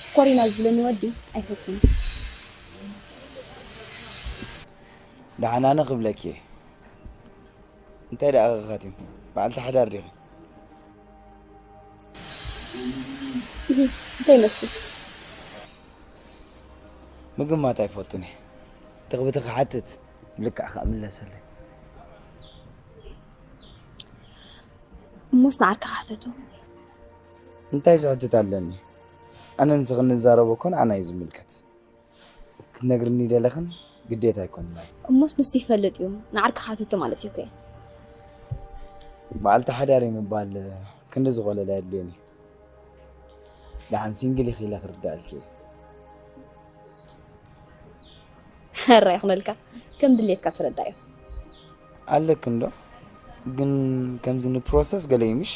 ሽኮሪና ዝብለኒ ወዲ ኣይፈቱን። ደሓን ኣነ ክብለኪ እየ። እንታይ ደኣ ኸኻቲም በዓልቲ ሓዳር ዲኺ? እንታይ ይመስል? ምግማት ኣይፈቱን እየ። ትኽብቲ ክሓትት ልክዕ ከዓ ምለሰለይ። እሞስ ንዓርክኻ ሕተቶ። እንታይ ዝሕትት ኣለኒ? ኣነ ንስኺ ንዛረቦ እኮ ንዓና እዩ ዝምልከት። ክትነግርኒ ደለኽን ግዴታ ኣይኮንን። እሞስ ንሱ ይፈልጥ እዩ፣ ንዓርክኻ ሕተቶ ማለት እዩ እኮ። በዓልቲ ሓዳር እዩ ምባል ክንዲ ዝኾለል ኣየድልዮን እዩ። ደሓን ሲንግል ኢኺ ኢለ ክርዳእልኪ እየ። ሕራ ይኹነልካ፣ ከም ድሌትካ ትረዳእ እዩ። ኣለክ እንዶ ግን ከምዚ ንፕሮሰስ ገለ እዩ ምሽ?